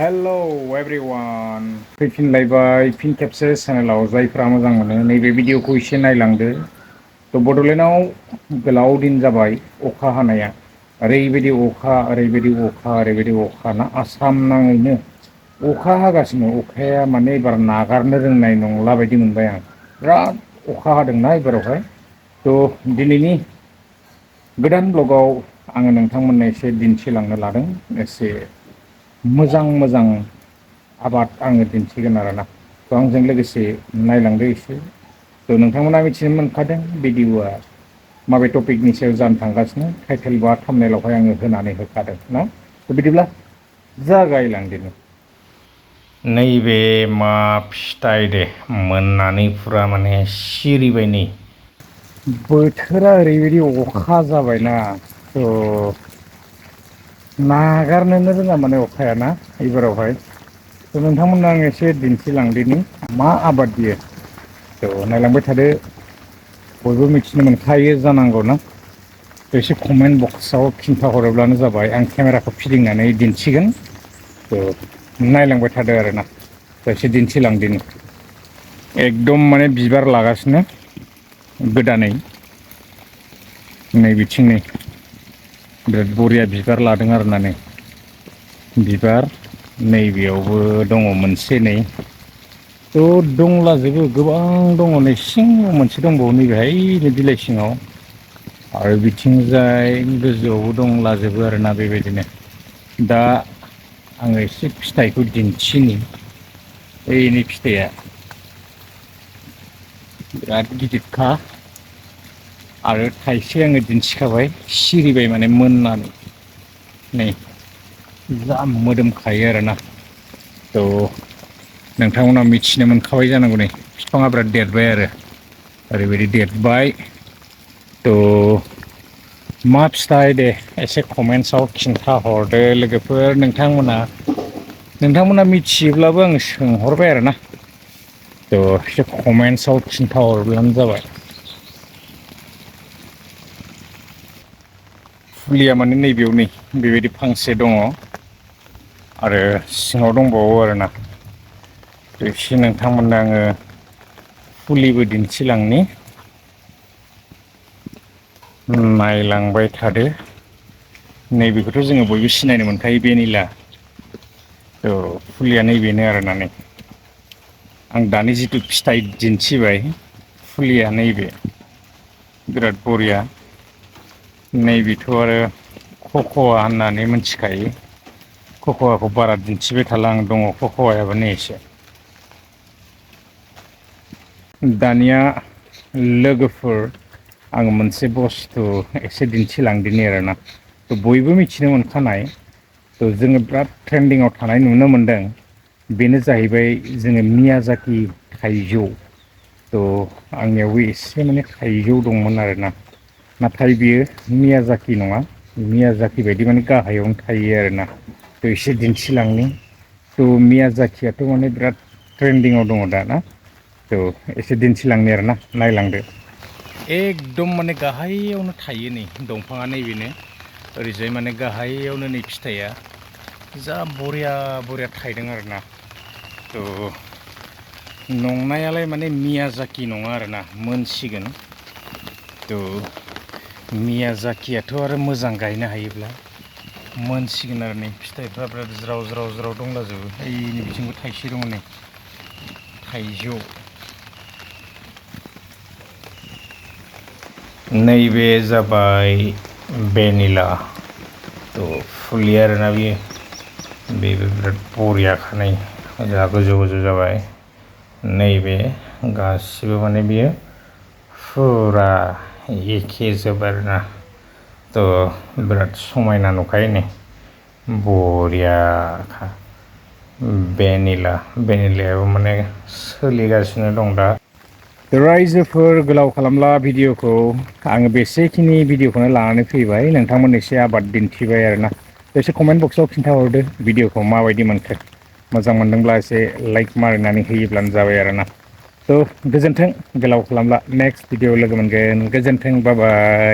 Hello everyone फैफिनलायबाय फिन खेबसे चेनेलाव जायफ्रा मोजां मोनो नैबे भिडिअखौ एसे नायलांदो। थ' बड'लेण्डआव गोलाव दिन जाबाय अखा हानाया ओरैबायदि अखा ना आसाम नाङैनो अखा हागासिनो अखाया माने एबार नागारनो रोंनाय नंला बायदि मोनबाय आं बिराद अखा हादोंना एबारावहाय थ' दिनैनि गोदान ब्लगाव आङो नोंथांमोननो एसे दिन्थिलांनो लादों एसे मोजां आबाद आङो दिन्थिगोन आरोना थ' आंजों लोगोसे नायलांदो एसे थ' नोंथांमोना मिथिनो मोनखादों भिडिअ'आ माबे टपिकनि सायाव जानो थांगासिनो टाइटेल बा थाम्बनेइलावहाय आङो होनानै होखादों ना थ' बिदिब्ला जागायलांदिनि नैबे मा फिथाइ दे मोननानै फुरा माने सिरिबाय नै बोथोरा ओरैबायदि अखा जाबायना थ' नागारनोनो रोङा माने अखायाना एबारावहाय थ' नोंथांमोननो आं एसे दिन्थिलांदिनि मा आबाद बियो थ' नायलांबाय थादो बयबो मिथिनो मोनखायो जानांगौ ना एसे कमेन्ट बक्सआव खिन्थाहरोब्लानो जाबाय आं केमेराखौ फिदिंनानै दिन्थिगोन थ' नायलांबाय थादो आरोना थ' एसे दिन्थिलांदिनि एकदम माने बिबार लागासिनो गोदानै नै बिथिं नै बिराद बरिया बिबार लादों आरोना नै बिबार नैबेयावबो दङ मोनसे नै थ' दंलाजोबो गोबां दङ नै सिङाव मोनसे दंबावो नैबेहायनो बिलाइ सिङाव आरो बिथिंजाय गोजौआवबो दंलाजोबो आरोना बेबायदिनो दा आङो एसे फिथाइखौ दिन्थिनि ओइनै फिथाइया बिराद गिदिरखा आरो थाइसे आङो दिन्थिखाबाय सिरिबाय माने मोननानै नै जा मोदोमखायो आरोना थ' नोंथांमोना मिथिनो मोनखाबाय जानांगौ नै बिफाङा बिराद देरबाय आरो ओरैबायदि देरबाय थ' मा फिथाइ दे एसे कमेन्टसआव खिन्थाहरदो लोगोफोर नोंथांमोना मिथियोब्लाबो आङो सोंहरबाय आरोना थ' एसे कमेन्टसआव खिन्थाहरब्लानो जाबाय फुलिया माने नैबेयाव नै बेबायदि फांसे दङ आरो सिङाव दंबावो आरोना एसे नोंथांमोननो आङो फुलिबो दिन्थिलांनि नायलांबाय थादो नैबेखौथ' जोङो बयबो सिनायनो मोनखायो भेनिला थ' फुलिया नैबेनो आरोना नै आं दानि जिथु फिथाइ दिन्थिबाय फुलिया नैबे बिराद बरिया नैबेथ' आरो खख'वा होननानै मिथिखायो खख'वाखौ बारा दिन्थिबाय थाला आं दङ खख'वायाबो नै एसे दानिया लोगोफोर आङो मोनसे बुस्थु एसे दिन्थिलांदिनि आरोना थ' बयबो मिथिनो मोनखानाय थ' जोङो बिराद ट्रेन्दिंआव थानाय नुनो मोनदों बेनो जाहैबाय जोङो मियाजाकि थाइजौ थ' आंनियावबो एसे माने थाइजौ दंमोन आरोना नाथाय बियो मियाजाखि नङा मियाजाखि बायदि माने गाहायावनो थायो आरोना थ' एसे दिन्थिलांनि थ' मियाजाखियाथ' माने बिराद ट्रेन्दिंआव दङ दा ना थ' एसे दिन्थिलांनि आरोना नायलांदो एकदम माने गाहायावनो थायो नै दंफाङा नैबेनो ओरैजाय माने गाहायावनो नै फिथाइया जा बरिया थायदों आरोना थ' नंनायालाय माने मियाजाकि नङा आरोना मोनसिगोन थ' मियाजाकियाथ' आरो मोजां गायनो हायोब्ला मोनसिगोन आरो नै फिथाइफ्रा बिराद ज्राव दंलाजोबो ओइनै बिथिंबो थाइसे दङ नै थाइजौ नैबे जाबाय भेनिला थ' फुलि आरोना बियो बेबो बिराद बरियाखा नै जा गोजौ जाबाय नैबे गासिबो माने बियो फुरा एखे जोब आरोना थ' बिराद समायना नुखायो नै बरियाखा भेनिलायाबो माने सोलिगासिनो दं दा रायजोफोर गोलाव खालामला भिडिअ'खौ आङो बेसेखिनि भिडिअ'खौनो लानानै फैबाय नोंथांमोन एसे आबाद दिन्थिबाय आरोना एसे कमेन्ट बक्सआव खिन्थाहरदो भिडिअ'खौ माबायदि मोनखो मोजां मोनदोंब्ला एसे लाइक मारिनानै होयोब्लानो जाबाय आरोना थ' गोजोन्थों गोलाव खालामला नेक्स्ट भिडिअ लोगो मोनगोन गोजोन्थों बाय बाय